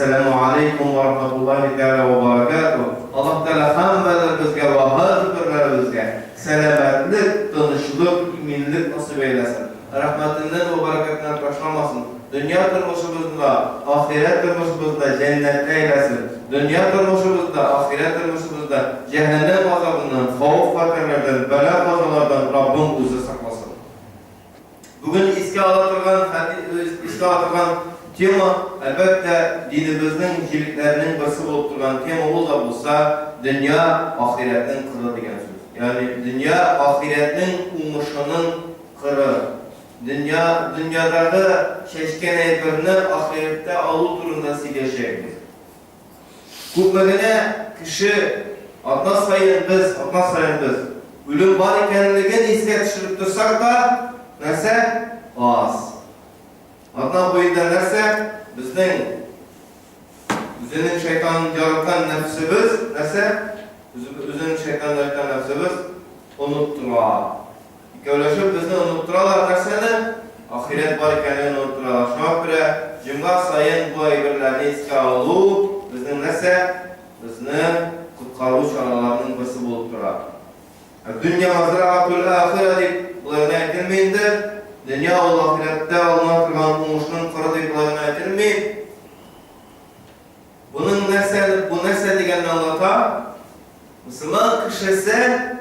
Әссәләмү алейкум вә рахматуллаһи тәгалә вә баракатуһ. Аллаһ Тәгалә һәммәләребезгә вә һәрберләребезгә сәламәтлек, тынычлык, иминлек насыйп әйләсен. Рәхмәтеннән вә бәрәкәтеннән ташламасын. Дөнья тормышыбызны да, ахирәт тормышыбызны да җәннәтле әйләсен. Дөнья тормышыбызны да, ахирәт тормышыбызны да җәһәннәм газабыннан, хәвеф-хәтәрләрдән, бәла-казалардан Раббым үзе сакласын. Бүген искә ала торган искә ала торган тема, әлбәттә, динебезнең җилекләренең берсе булып торган тема ул да булса, дөнья ахирәтнең кыры дигән сүз. Ягъни дөнья ахирәтнең уңышының кыры. Дөнья, дөньядагы чәчкән әйберне ахирәттә алу турында сөйләшәкбез. Күпме генә кеше атна саен без, атна саен без үлем бар икәнлеген искә төшереп торсак та, нәрсә? Аз. Атна буенда нәрсә? Безнең үзенең шайтанын яраткан нәфсебез, нәрсә? Үзенең шайтанын яраткан нәфсебез оныттыра. Икәүләшеп безне оныттыралар нәрсәне? Ахирәт бар икәнлеген оныттыралар. Шуңа күрә җомга саен бу әйберләрне искә алу безнең нәрсә? Безне коткару чараларының берсе булып тора. Әд-дөнья мазраатул ахира дип болай гына әйтелми инде. Дөнья ул ахирәттә алына торган уңышның кыры дип болай гына әйтелми. Буның нәрсә, бу нәрсә дигәнне аңлата? Мөселман кешесе,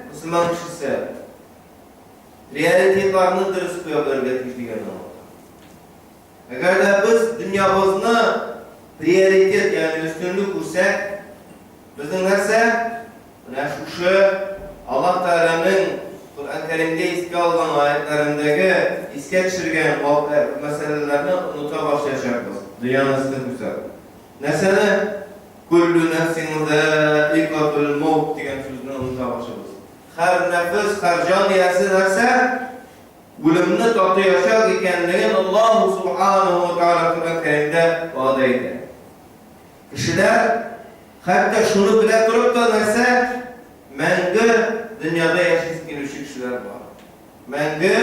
мөселман кешесе приоритетларны дөрес куя белергә тиеш дигәнне аңлата. Әгәр дә без дөньябызны приоритет, ягъни өстенлек күрсәк, безнең нәрсә? Менә шушы Аллаһ Тәгаләнең Коръән Кәримдә искә алган аятләрендәге искә төшергән мәсьәләләрне оныта башлаячакбыз, дөньяны өстен күрсәк. Нәрсәне? Күллү нәфсин заикатул маут дигән сүзне оныта башлыйбыз. Һәр нәфес, һәр җан иясе нәрсә? Үлемне татыячак икәнлеген Аллаһу субханаһу ва тааля Коръән Кәримдә вәгъдә итә. Кешеләр хәтта шуны белә торып та нәрсә? Мәңге дөньяда яшисе килүче кешеләр бар. Мәңге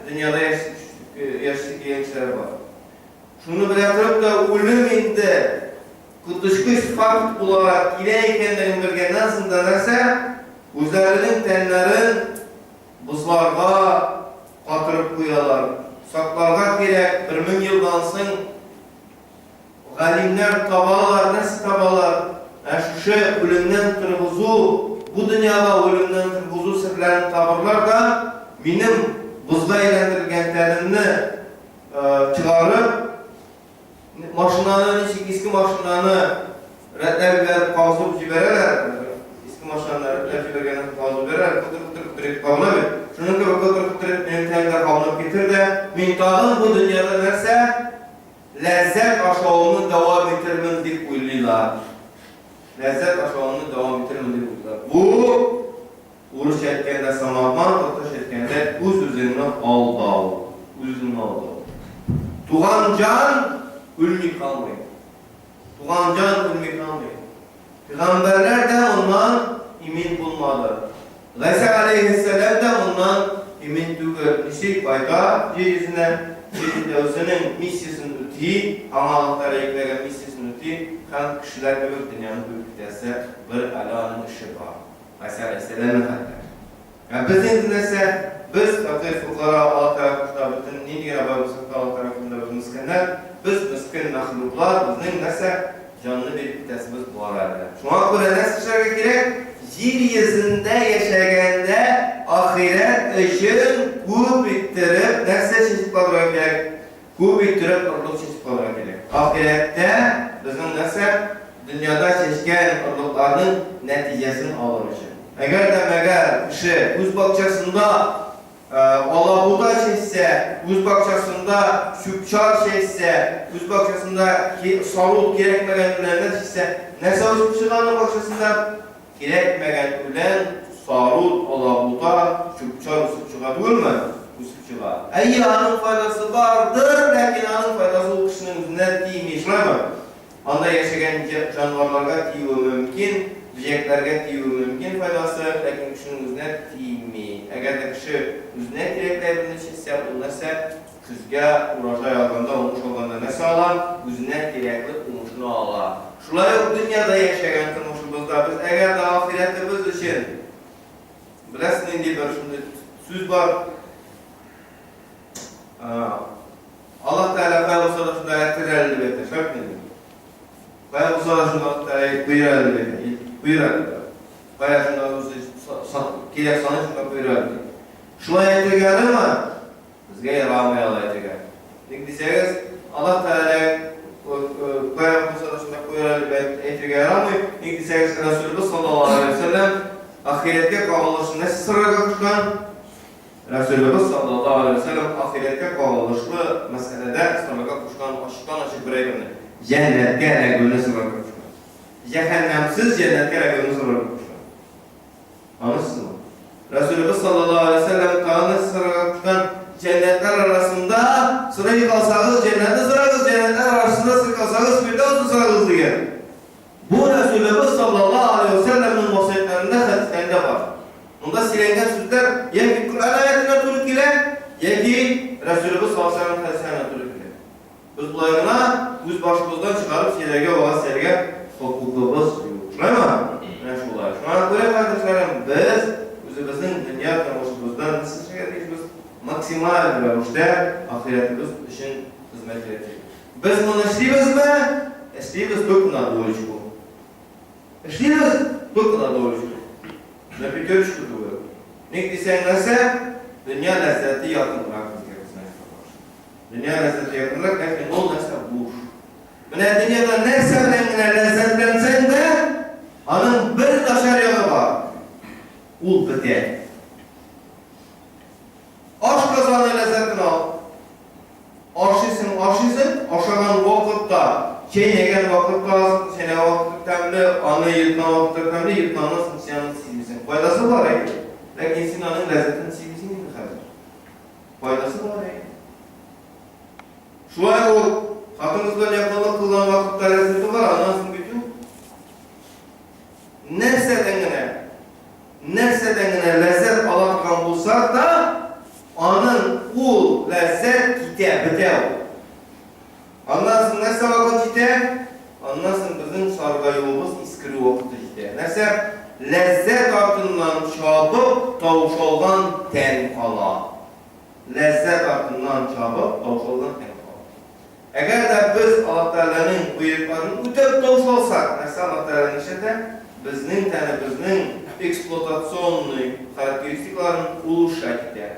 дөньяда яшисе килгән кешеләр бар. Шуны белә торып та үлем инде коточкыч факт буларак килә икәнлеген белгәннән соң да нәрсә? Үзләренең тәннәрен бозларга катырып куялар. Сакларга кирәк, 1000 елдан соң Галимнәр табалар, нәрсә табалар? Ә шушы үлемнән торгызу, бу дөньяга үлемнән торгызу серләрен табырлар да, минем бозга әйләндерелгән тәнемне чыгарып, машинаны ничек иске машинаны рәтләп җибәреп кабызып җибәрәләр, иске машинаны рәтләп җибәргәннән соң кабызып җибәрәләр, кытыр-кытыр-кытыр итеп кабына бит. Шуның кебек кытыр-кытыр итеп минем тәнем дә кабынып китер дә, мин тагын бу дөньяда нәрсә? Ләззәт ашавымны дәвам итермен дип уйлыйлар. Ләззәт ашавымны дәвам итермен дип уйлыйлар. Бу, урысча әйткәндә, самообман, татарча әйткәндә, үз-үзеңне алдау. Үз-үзеңне алдау. Туган җан үлми калмый. Туган җан үлми калмый. Пәйгамбәрләр дә моннан имин булмады. Гайсә галәйһиссәлам дә моннан имин түгел. Ничек кайта җир йөзенә, җир йөзендә үзенең миссиясен үти, аңа Аллаһ Тәгалә йөкләгән миссиясен үти һәм кешеләр кебек дөньяны куеп китәсе бер әле аның эше бар. Гайсә галәйһиссәламнең хәтта. Ә без инде нәрсә? Без, фәкыйрь фукара, Аллаһ Тәгалә каршында бөтен нинди генә бай булсак та, Аллаһ Тәгалә каршында без мескеннәр, без мескен мәхлуклар, безнең нәрсә? Җанны биреп китәсебез бар әле. Шуңа күрә нәрсә эшләргә кирәк? Җир йөзендә яшәгәндә ахирәт өчен күп иттереп нәрсә чәчеп калдырырга кирәк? Күп иттереп орлык чәчеп калырга кирәк. Ахирәттә безнең нәрсә? Дөньяда чәчкән орлыкларның нәтиҗәсен алыр өчен. Әгәр дә мәгәр кеше үз бакчасында алабута чәчсә, үз бакчасында чүп-чар чәчсә, үз бакчасында сарут кирәкмәгән үләннәр чәчсә, нәрсә үсеп чыга аның бакчасында? Кирәкмәгән үлән, сарут, алабута, чүп-чар үсеп чыга түгелме? Үсеп чыга. Әйе, аның файдасы бардыр, ләкин аның файдасы ул кешенең үзенә тими, шулаймы? Анда яшәгән җанварларга тиюе мөмкин, бөҗәкләргә тиюе мөмкин файдасы, ләкин кешенең үзенә тими. Әгәр дә кеше үзенә кирәкле әйберне чәчсә, ул нәрсә? Көзгә урожай алганда, уңыш алганда нәрсә ала? Үзенә кирәкле уңышны ала. Шулай ук дөньяда яшәгән тормышыбызда без әгәр дә ахирәтебез өчен, беләсез нинди бер шундый сүз бар, Аллаһ Тәгалә кая булса да шунда эләктерер әле дип әйтә, шулай бит инде? Кая булса да шунда Аллаһ Тәгалә куер әле дип әйтә, куер әле. Кая шунда үзе кирәк саный шунда куер әле дип. Шулай әйтергә ярыймы? Безгә ярамый алай әйтергә. Ник дисәгез, Аллаһ Тәгалә кая булса да шунда куер әле дип әйтергә ярамый. Ник дисәгез, Рәсүлебез саллаллаһу алейһи ва сәлләм ахирәткә кагылышлы нәрсә сорарга кушкан? Рәсүлебез саллаллаһу алейһи ва сәлләм ахирәткә кагылышлы мәсьәләдә сорарга кушкан ачыктан-ачык бер әйберне, җәннәткә эләгүне сорарга кушкан. Җәһәннәмсез җәннәткә эләгүне сорарга кушкан. Аңлыйсызмы? Рәсүлебез саллаллаһу алейһи ва сәлләм тагын нәрсә сорарга кушкан? Җәннәтләр арасында сорый калсагыз, җәннәтне сорагыз, җәннәтләр арасында сорый калсагыз, Фирдәүсне сорагыз дигән. Бу Рәсүлебез саллаллаһу алейһи ва сәлләмнең васыятьләрендә, хәдисләрендә бар. Монда сөйләнгән сүзләр яки Коръән аятенә туры килә, яки Рәсүлебез саллаллаһу алейһи ва сәлләмнең хәдисләренә туры килә. Без болай гына үз башыбыздан чыгарып сөйләргә, вәгазь сөйләргә хокукыбыз юк. Шулаймы? Менә шулай. Шуңа күрә, кардәшләрем, без үзебезнең дөнья тормышыбыздан нәрсә эшләргә тиешбез? Максималь рәвештә ахирәтебез өчен хезмәт итәргә тиешбез. Без моны эшлибезме? Эшлибез только на двоечку. Эшлибез только на двоечку. На пятерочку түгел. Ник дисәң нәрсә? Дөнья ләззәте якынрак безгә, кызганычка каршы. Дөнья ләззәте якынрак, ләкин ул нәрсә буш. Менә дөньяда нәрсә белән генә ләззәтләнсәң дә, аның бер начар ягы бар. Ул бетә. Аш казаны ләззәтен ал. Ашыйсың, ашыйсың, ашаган вакытта, чәйнәгән вакытта, чәйнәгән вакытта тәмле, аны йоткан вакытта тәмле, йотканнан соң син аны сизмисең. Файдасы бар, әйе. Ләкин син аның ләззәтен сизмисең инде хәзер. Файдасы бар, әйе. Шулай ук хатын-кыз белән якынлык кылган вакытта ләззәте бар, аннан соң бит юк. Нәрсәдән генә, нәрсәдән генә ләззәт ала торган булсак та, аның ул ләззәт китә, бетә ул. Аннан соң нәрсә вакыт җитә? Аннан соң безнең саргаюыбыз, искерү вакыты җитә. Нәрсә? Ләззәт артыннан чабып, таушалган тән кала. Ләззәт артыннан чабып, таушалган тән кала. Әгәр дә без Аллаһ Тәгаләнең боерыкларын үтәп таушалсак, нәрсә Аллаһ Тәгалә нишләтә? Безнең тәнебезнең эксплуатационный характеристикаларын улучшать итә.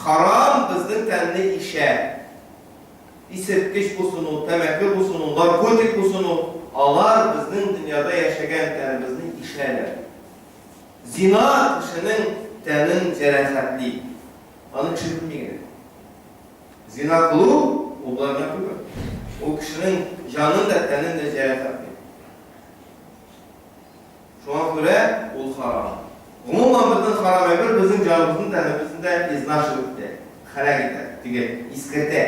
Харам безнең тәнне ишә. Исерткеч булсын ул, тәмәке булсын ул, наркотик булсын ул, алар безнең дөньяда яшәгән тәнебезне ишәләр. Зина кешенең тәнен җәрәхәтли. Аны кеше белми генә. Зина кылу ул болай гына түгел. Ул кешенең җанын да, тәнен дә җәрәхәтли. Шуңа күрә ул харам. Гомумән, бөтен харам әйбер безнең җаныбызны, тәнебезне дә изнашивать итә, һәлак итә, теге, искертә.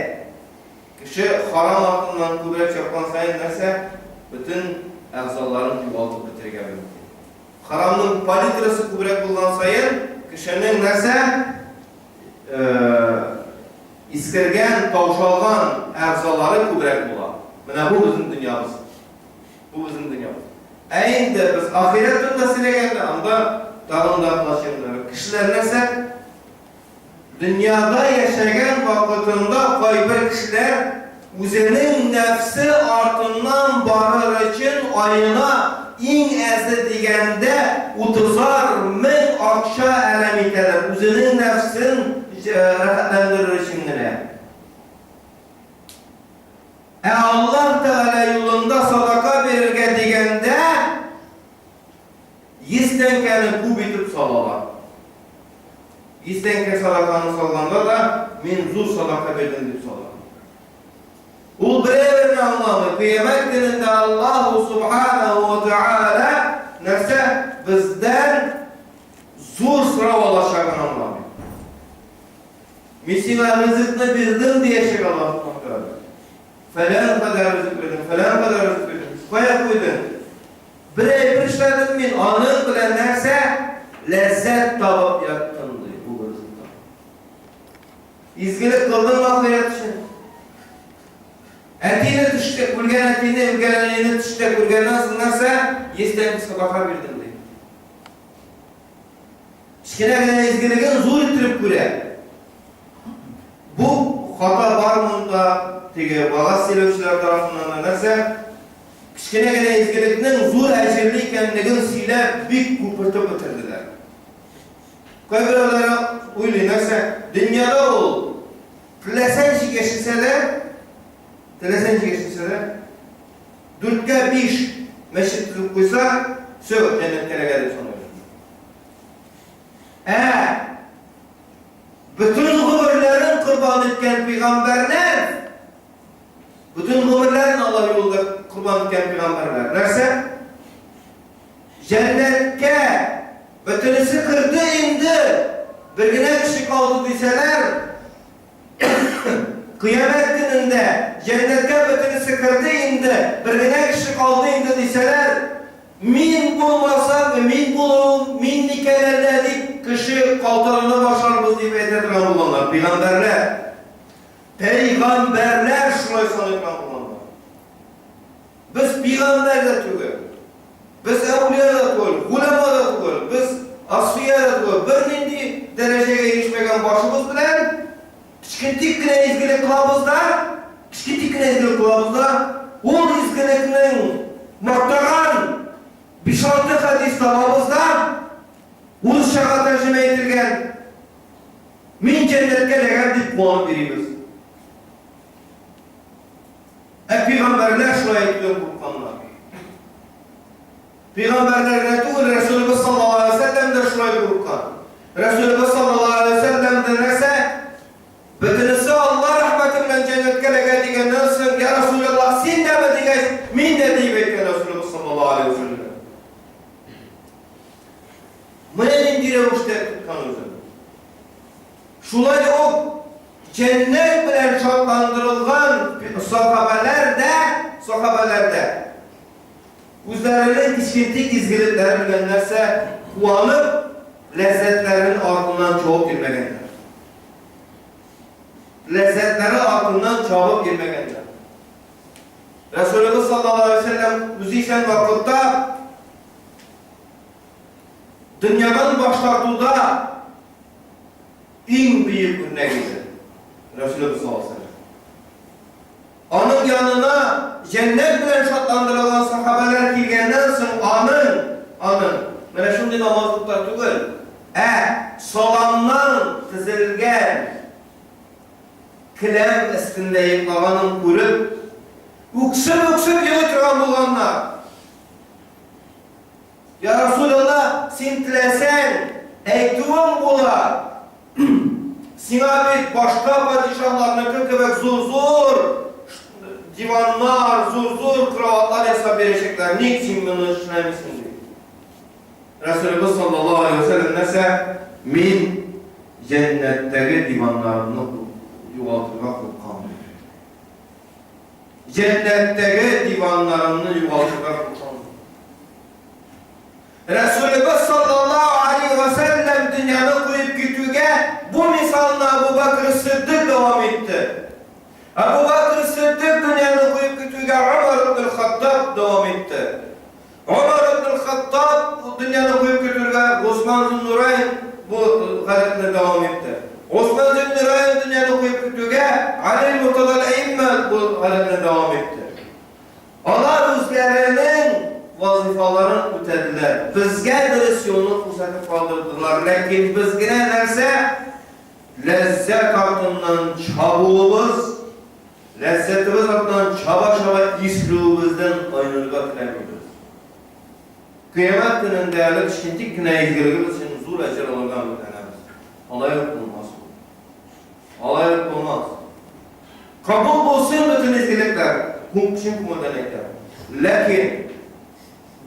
Кеше харам артыннан күбрәк чапкан саен нәрсә? Бөтен әгъзаларын югалтып бетерергә мөмкин. Харамның палитрасы күбрәк булган саен, кешенең нәрсә? Искергән, таушалган әгъзалары күбрәк була. Менә бу безнең дөньябыз. Бу безнең дөньябыз. Ә инде без ахирәт турында сөйләгәндә, анда тагын да плачевнырак. Кешеләр нәрсә? Дөньяда яшәгән вакытында кайбер кешеләр үзенең нәфсе артыннан барыр өчен аена иң әзе дигәндә утызар мең акча әрәм итәләр, үзенең нәфсен рәхәтләндерер өчен генә. Ә Аллаһ Тәгалә юлында садака бирергә дигәндә, 100 тәңкәне күп итеп салалар. 100 тәңкә садаканы салганда да, мин зур садака бирдем дип сала. Ул берәүне аңламый. Кыямәт көнендә Аллаһу субханаһу ва тааля нәрсә бездән зур сорау алачагын аңламый. Мин сиңа ризыкны бирдем, диячәк Аллаһ Субхану Тәгалә. Фәлән кадәр ризык бирдем, фәлән кадәр ризык бирдем. Кая куйдың? Бер әйбер эшләдем мин, аның белән нәрсә? Ләззәт табып яттым, ди бу ризыктан. Изгелек кылдың ахирәт өчен. Әтине төштә күргән әтине, үлгән әнине төштә күргәннән соң нәрсә? 100 тәңкә садака бирдем, ди. Кечкенә генә изгелеген зур иттереп күрә. Бу хата бар монда, теге вагаз сөйләүчеләр тарафыннан да нәрсә? Кечкенә генә изгелекнең зур әҗерле икәнлеген сөйләп, бик күпертеп бетерделәр. Кайберәүләре уйлый, нәрсә? Дөньяда ул теләсә ничек яшәсә дә, теләсә ничек яшәсә дә, дүрткә биш мәчет төзеп куйса, все, җәннәткә эләгә дип саныйлар. Ә бөтен гомерләрен корбан иткән пәйгамбәрләр, бөтен гомерләрен Аллаһ юлында корбан иткән пәйгамбәрләр, нәрсә? Җәннәткә бөтенесе керде инде, бер генә кеше калды дисәләр, Кыямәт көнендә җәннәткә бөтенесе керде инде, бер генә кеше калды инде дисәләр, мин булмасам, мин булуым, мин микән әллә дип кеше калтырана башларбыз дип әйтә торган булганнар пәйгамбәрләр. Пәйгамбәрләр шулай саный торган булганнар. Без пигамбәр дә түгел. Без әүлия дә түгел, голәма да түгел, без асфия да түгел. Бернинди дәрәҗәгә ирешмәгән башыбыз белән кечкентик кенә изгелек кылабыз да, кечкентик кенә изгелек кылабыз да, ул изгелекнең мактаган биш-алты хәдис табабыз да, урысчага тәрҗемә ителгән, мин җәннәткә эләгәм дип куанып йөрибез. Ә пигамбәрләр шулай әйтүдән курыкканнар. Пигамбәрләр генә түгел, Рәсүлебез саллаллаһу алейһи ва сәлләм дә шулай курыккан. Рәсүлебез саллаллаһу алейһи ва сәлләм дә нәрсә? Бөтенесе Алла рәхмәте белән җәннәткә эләгә дигәннән соң, Я Расулаллаһ, син дәме дигәч, мин дә диеп әйткән Рәсүлебез саллаллаһу алейһи ва сәлләм. Менә нинди рәвештә тоткан үзен. Шулай ук җәннәт белән шатландырылган сахабәләр дә, сахабәләр дә үзләренең кечкентик изгелекләре белән нәрсә куанып, ләззәтләрен артыннан чабып йөрмәгәннәр. Ләззәтләре артыннан чабып йөрмәгәннәр. Рәсүлебез саллаллаһу алейһи ва сәлләм үзе исән вакытта дөньядан баш тартуда Иң бөек үрнәк иде Рәсүлебез саллаллаһу алейһи ва сәлләм. Аның янына җәннәт белән шатландырылган сахабәләр килгәннән соң аның, аның, менә шундый намазлыкта түгел, ә саламнан тезелгән келәм өстендә йоклаганын күреп, үксеп-үксеп елый торган булганнар. Я Расулалла, син теләсәң, әйтүең була, сиңа бит башка падишаһларныкы кебек зур-зур диваннар, зур-зур кроватлар ясап бирәчәкләр, ник син моны эшләмисең, ди. Рәсүлебез саллаллаһу алейһи ва сәлләм нәрсә? Мин җәннәттәге диваннарымны югалтырга куркам, диде. Җәннәттәге диваннарымны югалтырга куркам. Рәсүлебез саллаллаһу алейһи ва сәлләм дөньяны куеп китүгә бу мисалны Абу Бәкр Сиддык дәвам итте. Абу Бәкр Сиддык дөньяны куеп китүгә Умар ибн Хаттаб дәвам итте. Омар ибн Хаттаб дөньяны куеп китүгә Госман Зуннурайн бу гадәтне дәвам итте. Госман Зуннурайн дөньяны куеп китүгә Али Муртаза әл-Әиммә бу гадәтне дәвам итте. Алар үзләренең вазыйфаларын үтәделәр. Безгә дөрес юлны күрсәтеп калдырдылар. Ләкин без генә нәрсә? Ләззәт артыннан чабуыбыз Ләззәтебез артыннан чаба-чаба исерүебездән айнырга теләмибез. Кыямәт көнендә әле кечкентик кенә изгелегебез өчен зур әҗер алырга өметләнәбез. Алай ук булмас ул. Алай ук булмас. Кабул булсын бөтен изгелекләр, чын күңелдән әйтәм. Ләкин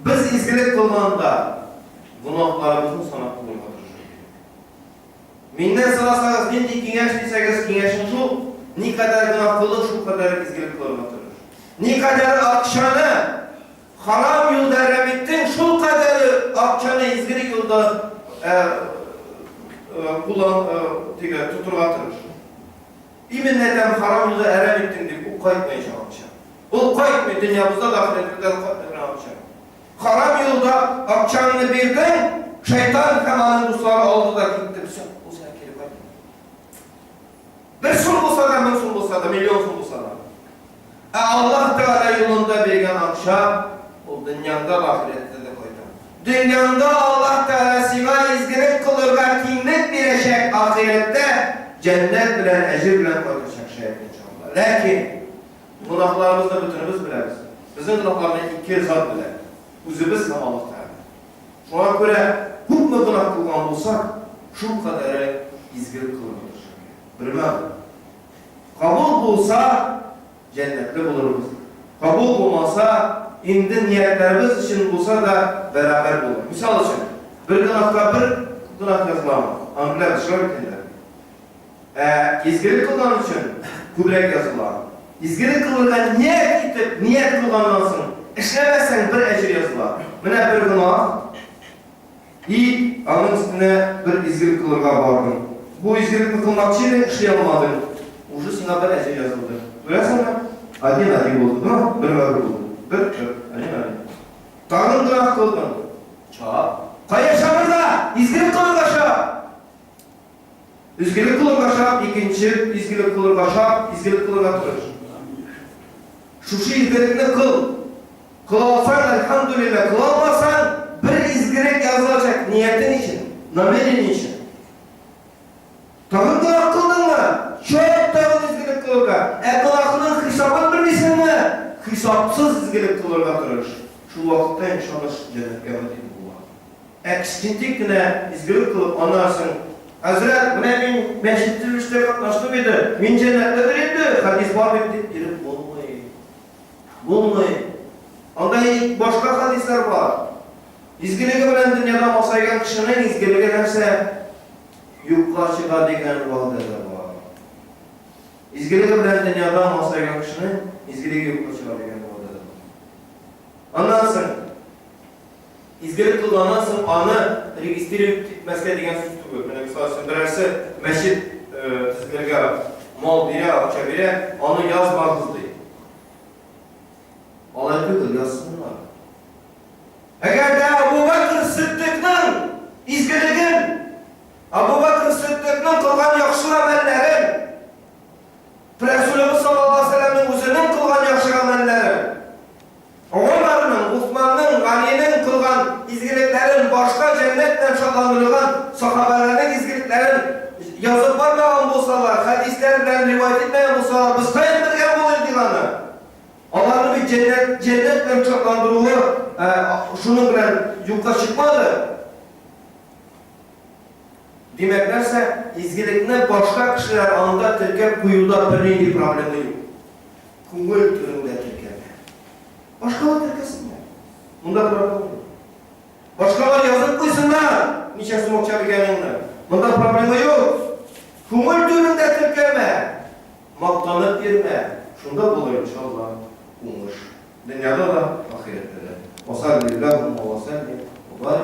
без изгелек кылганда гөнаһларыбызны санап кылырга тырышырга кирәк. Миннән сорасагыз, нинди киңәш дисәгез, киңәшем шул, никадәр гөнаһ кылдың, шулкадәр изгелек кылырга тырыш. Никадәр акчаны харам юлда әрәм иттең, шулкадәр акчаны изгелек юлда куллан, теге, тотырга тырыш. Именно әйтәм, харам юлда әрәм иттең дип, ул кайтмаячак акча. Ул кайтмый, дөньябызда да, ахирәттә дә кайтмый торган акча. Харам юлда акчаңны бирдең, шайтан һәм аның дуслары алды да китте, всё, ул сиңа кире кайтмый. Бер сум булса да, 1000 сум булса да, миллион сум булса да. Ә Аллаһ Тәгалә юлында биргән акча, ул дөньяңда да, ахирәттә дә кайта. Дөньяңда Аллаһ Тәгалә сиңа изгелек кылырга киңлек бирәчәк, ахирәттә җәннәт белән, әҗер белән кайтачак шәят, иншалла. Ләкин гөнаһларыбызны бөтенебез беләбез. Безнең гөнаһларны ике зат белә, үзебез һәм Аллаһ Тәгалә. Шуңа күрә күпме гөнаһ кылган булсак, шул кадәре изгелек кылырга тырышырга кирәк. Бермә-бер. Кабул булса, җәннәтле булырбыз. Кабул булмаса, инде ниятләребез өчен булса да бәрабәр булыр. Мисал өчен, бер гөнаһка бер гөнаһ языламы? Аны беләбез, шулай бит инде. Ә изгелек кылган өчен күбрәк языла. Изгелек кылырга ният итеп, ният кылганнан соң, эшләмәсәң, бер әҗер языла. Менә бер гөнаһ, И аның өстенә бер изгелек кылырга бардың. Бу изгелекне кылмакчы идең, эшли алмадың. Уже сиңа бер әҗер язылды. Күрәсеңме? Один один булды, дымы? Бермә бер булды. Бер, бер, один один. Тагын гөнаһ кылдың. Чап. Кая чабырга? Изгелек кылырга чап. Изгелек кылырга чап, икенче изгелек кылырга чап, изгелек кылырга тырыш. Шушы изгелекне кыл. Кыла алсаң, әлхәмдүлилләһ, кыла алмасаң, бер изгелек язылачак ниятең өчен, намерение өчен. Тагын гөнаһ кылдыңмы? Чап тагын изгелек кылырга. Ә гөнаһның хисабын белмисеңме? Хисапсыз изгелек кылырга тырыш. Шул вакытта, иншаллаһ, җәннәткә мөмкин була. Ә кечкентик кенә изгелек кылып, аннан соң, Хәзрәт, менә мин мәчет төзелештә катнаштым иде, мин җәннәтледер инде, хәдис бар бит, дип йөреп булмый. Булмый. Анда и башка хәдисләр бар. Изгелеге белән дөньяда масайган кешенең изгелеге нәрсә? Юкка чыга дигән вәгъдә дә бар. Изгелеге белән дөньяда масайган кешенең изгелеге юкка чыга дигән вәгъдә дә бар. Аннан соң Изгелек кылганнан соң аны регистрировать итмәскә дигән сүз түгел. Менә мисал өчен берәрсе мәчет төзетергә мал бирә, акча бирә, аны язмагыз ди. Алай түгел, язсыннар. Әгәр дә Абу Бәкр Сиддикның изгелеген, Абу Бәкр Сиддикның кылган яхшы гамәлләрен, Рәсүлебез саллаллаһу алейһи ва сәлләмнең үзенең кылган яхшы гамәлләрен, Гомәрнең, Госманның, Галинең кылган изгелекләрен, башка җәннәт белән шатландырылган сахабәләрнең изгелекләрен язып бармаган булсалар, хәдисләр белән риваять итмәгән булсалар, без каян белгән булыр идек аны? Аларны бит җәннәт, җәннәт белән шатландыруы шуның белән юкка чыкмады. Димәк, нәрсә? Изгелекне башка кешеләр анда теркәп куюда бернинди проблема юк. Күңел түреңдә теркәлә. Башкалар теркәсеннәр. Монда проблема юк. Башкалар язып куйсыннар, ничә сум акча биргәнеңне. Монда проблема юк. Күңел түреңдә теркәмә. Мактанып йөрмә. Шунда булыр, иншалла, уңыш. Дөньяда да, ахирәттә дә. Васаллиллаһумма васаллим ва барик.